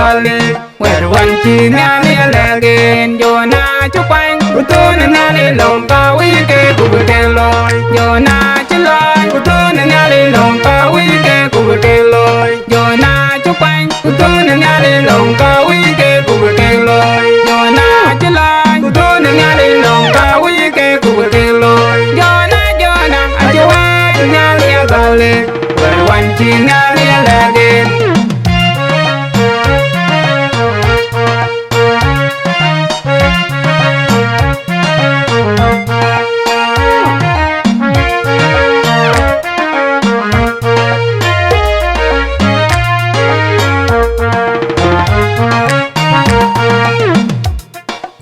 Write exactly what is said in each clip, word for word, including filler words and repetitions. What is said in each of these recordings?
Wɛ̈t wën cï Nhialic lɛ̈k en, Jona cï kuany, ku thöön ë Nhialic lɔ̈ŋ ka wïc ke ku bï ke looi. Jona cï lɔny, ku thöön ë Nhialic lɔ̈ŋ ka wïc ke ku bï ke looi. Jona cï kuany, ku thöön ë Nhialic lɔ̈ŋ ka wïc ke ku bï ke looi. Jona cï lɔny, ku thöön ë Nhialic lɔ̈ŋ ka wïc ke ku bï ke looi. Jona, Jona acï wɛ̈ɛ̈t Nhialic adhɔ̈l, wɛ̈t wën cï Nhialic lɛ̈k en.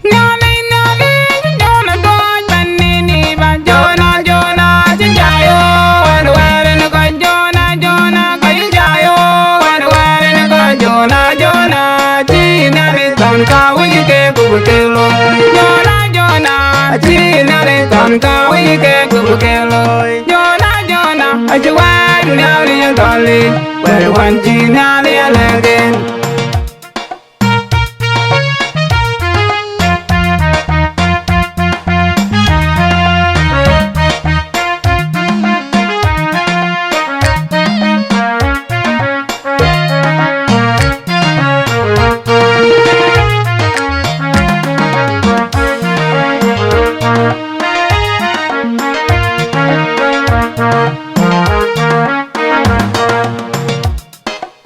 Nhialic, Nhialic, Jona tuɔɔc bɛ̈n Niniba. Jona, Jona acï jai, o, wɛ̈t wɛ̈ɛ̈r en kɔc. Jona, Jona ka cï jai, o, wɛ̈t wɛ̈ɛ̈r en kɔc. Jona, Jona acï Nhialic thɔ̈n ka wïc ke ku bï ke looi. Jona, Jona acï Nhialic thɔ̈n ka wïc ke ku bï ke looi. Jona, Jona acï wɛ̈ɛ̈t Nhialic adhɔ̈l, wɛ̈t wën cï Nhialic lɛ̈k en.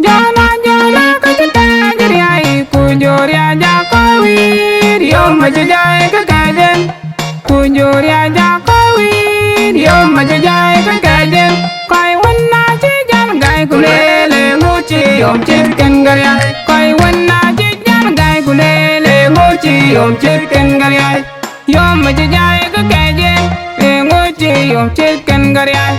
Jona, Jona ka cï kɛ̈ɛ̈c riäi, ku jɔ riäc aa kɔc wïïr, yom acï jai ke kɛ̈ɛ̈c en. Ku jɔ riäc aa kɔc wïïr, yom acï jai ke kɛ̈ɛ̈c en. Kɔc wën acï jäl gäi ku lueel, eeŋö cï yom cït kën ke riäi? Kɔc wën acï jäl gäi ku lueel, eeŋö cï yom cït kën ke riäi? Yom acï jai ke kɛ̈ɛ̈c en, eeŋö cï yom cït kën ke riäi?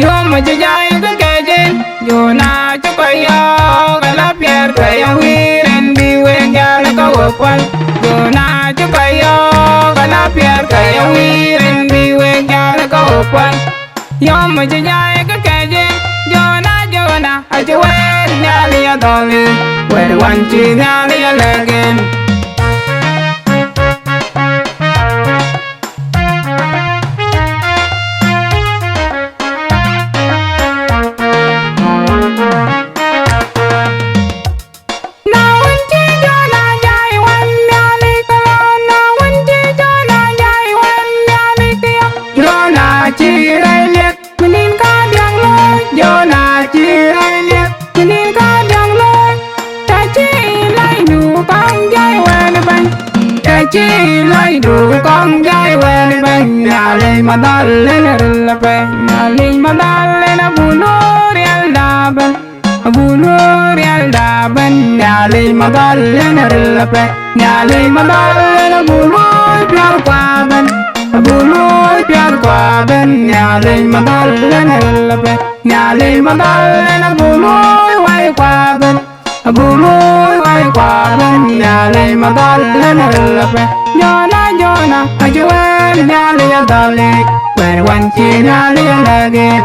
Yom acï jai ke kɛ̈ɛ̈c en. Jona cï kɔc yɔ̈ɔ̈k ala piɛɛr ke ya wïïr en bï wek jäl ke we kual. Jona cï kɔc yɔ̈ɔ̈k ala piɛɛr ke ya wïïr en bï wek jäl ke we kual. Yom acï jai ke kɛ̈ɛ̈c en. Jona, Jona acï wɛ̈ɛ̈t Nhialic adhɔ̈l, wɛ̈t wën cï Nhialic lɛ̈k en. Na wën cï Jona jai wën Nhialic ke lɔ, na wën cï Jona jai wën Nhialic ke yɔ̈ɔ̈k. Jona cï rɛ̈ɛ̈c liep, ku nïn kadiäk looi. Jona cï rɛ̈ɛ̈c liep, ku nïn kadiäk looi. Të cï lɔcdu kɔŋ jai wën Bɛ̈ny, të cï lɔcdu kɔŋ jai wën Bɛ̈ny, Nhialic madhal en ril apɛi, Nhialic madhal en abuk luɔ̈i riɛlda ëbɛ̈n. Abuk luɔ̈i riɛlda ëbɛ̈n, Nhialic madhal en ril apɛi, Nhialic madhal en abuk luɔ̈i piathkua ëbɛ̈n, abuk luɔ̈i piathkua ëbɛ̈n, Nhialic madhal en ril apɛi, Nhialic madhal en abuk luɔ̈i waikua ëbɛ̈n, abuk luɔ̈i waikua ëbɛ̈n, Nhialic madhal en ril apɛi. Jona, Jona acï wɛ̈ɛ̈t Nhialic adhɔ̈l, wɛ̈t wën cï Nhialic lɛ̈k en.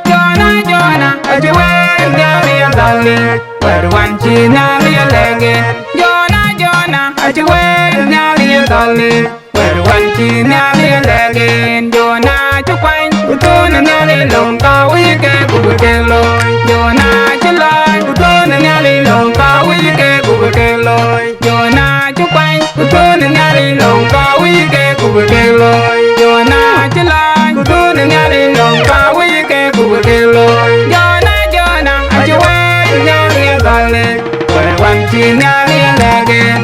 Jona, Jona acï wɛ̈ɛ̈t Nhialic adhɔ̈l, wɛ̈t wën cï Nhialic lɛ̈k en. Jona, Jona acï wɛ̈ɛ̈t Nhialic adhɔ̈l, wɛ̈t wën cï Nhialic lɛ̈k en. Jona cï kuany, ku thöön ë Nhialic lɔ̈ŋ ka wïc ke ku bï ke looi. Jona cï lɔny, ku thöön ë Nhialic lɔ̈ŋ ka wïc ke ku bï ke looi. Jona cï kuany, ku thöön ë Nhialic lɔ̈ŋ ka wïc ke ku bï ke looi. Jona cï lɔny, ku thöön ë Nhialic lɔ̈ŋ ka wïc ke ku bï ke looi. Jona, Jona acï wɛ̈ɛ̈t Nhialic adhɔ̈l, wɛ̈t wën cï Nhialic lɛ̈k en.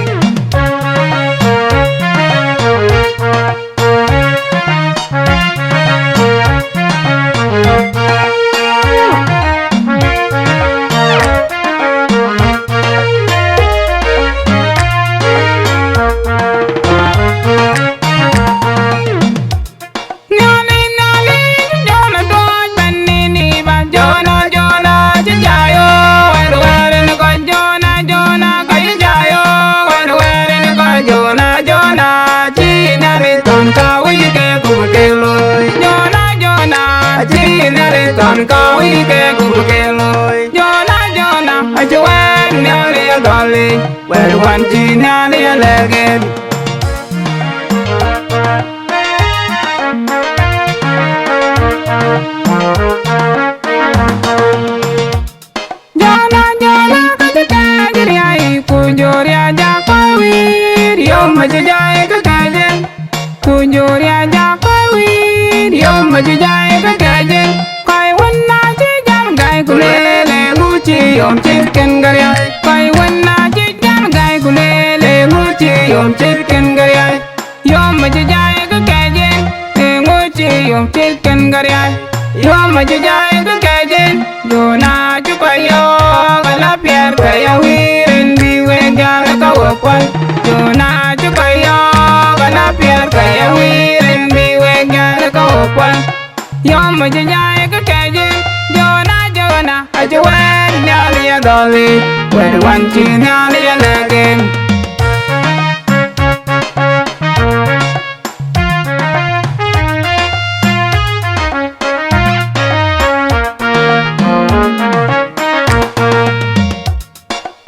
Wɛ̈t wän cï Nhialic ya lɛ̈k en. Jɔn a jɔl a ka cï kɛɛc riai, ku jɔ riac a kɔc wïïr, yom acï jai ke kɛɛc en. Ku jɔ riac a kɔc wïïr, yom acï jai ke kɛɛc en. Kɔc wën a cï jam gäi ku lueel, eeŋö cï yom cït kën ke riai? Kɔc wën a cï jam gäi ku lueel, eeŋö cï yom cït kën ke riai? Yom acï jai ke kɛɛc en, eeŋö cï yom cït kën ke riai? Yom acï jai ke kɛɛc en. Jɔn a cï kɔc yɔ̈ɔ̈k ala piɛth ke ya wïïr en bï wek jäl ke we kuɔl. Jɔn a cï kɔc yɔ̈ɔ̈k ala piɛth ke ya wïïr en bï wek jäl ke we kuɔl. Yom acï jai ke kɛɛc en. Jɔn a, Jɔn a, acï wɛ̈t Nhialic ya dhɔ̈l yic, wɛ̈t wän cï Nhialic ya lɛ̈k en.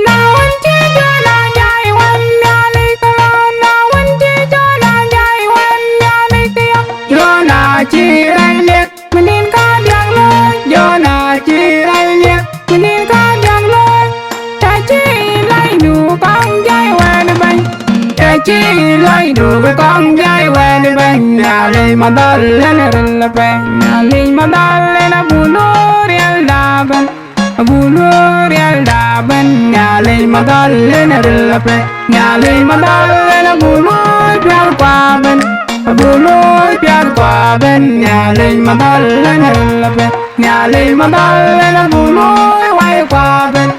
Na wën cï Jɔn a jai wɛ̈t Nhialic ke lɔ, na wën cï Jɔn a jai wɛ̈t Nhialic ke yɔ̈ɔ̈k, Jɔn a cï rɛc liɛk. Minin ka diäk looi, Jɔn a cï rɛc liɛk, minin ka diäk looi. Të cï lɔcdu kɔŋ jai wɛ̈t Bɛ̈ny, të cï lɔcdu kɔŋ jai wɛ̈t Bɛ̈ny, Nhialic madhɔl en ril apɛi, Nhialic madhɔl en abuk looi riɛlda ëbɛ̈n. Abuk luɔ̈i riɛlda ëbɛ̈n, Nhialic madhɔl en ril apɛi, Nhialic madhɔl en abuk luɔ̈i piath kua ëbɛ̈n. Abuk luɔ̈i piath kua ëbɛ̈n, Nhialic madhɔl en ril apɛi, Nhialic madhɔl en abuk luɔ̈i wai kua ëbɛ̈n.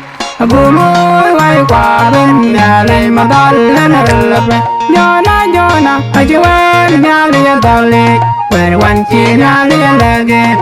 Abuk luɔ̈i wai kua ëbɛ̈n, Nhialic madhɔl en ril apɛi. Jɔn a, Jɔn a, acï wɛ̈t Nhialic ya dhɔ̈l yic, wɛ̈t wän cï Nhialic ya lɛ̈k en.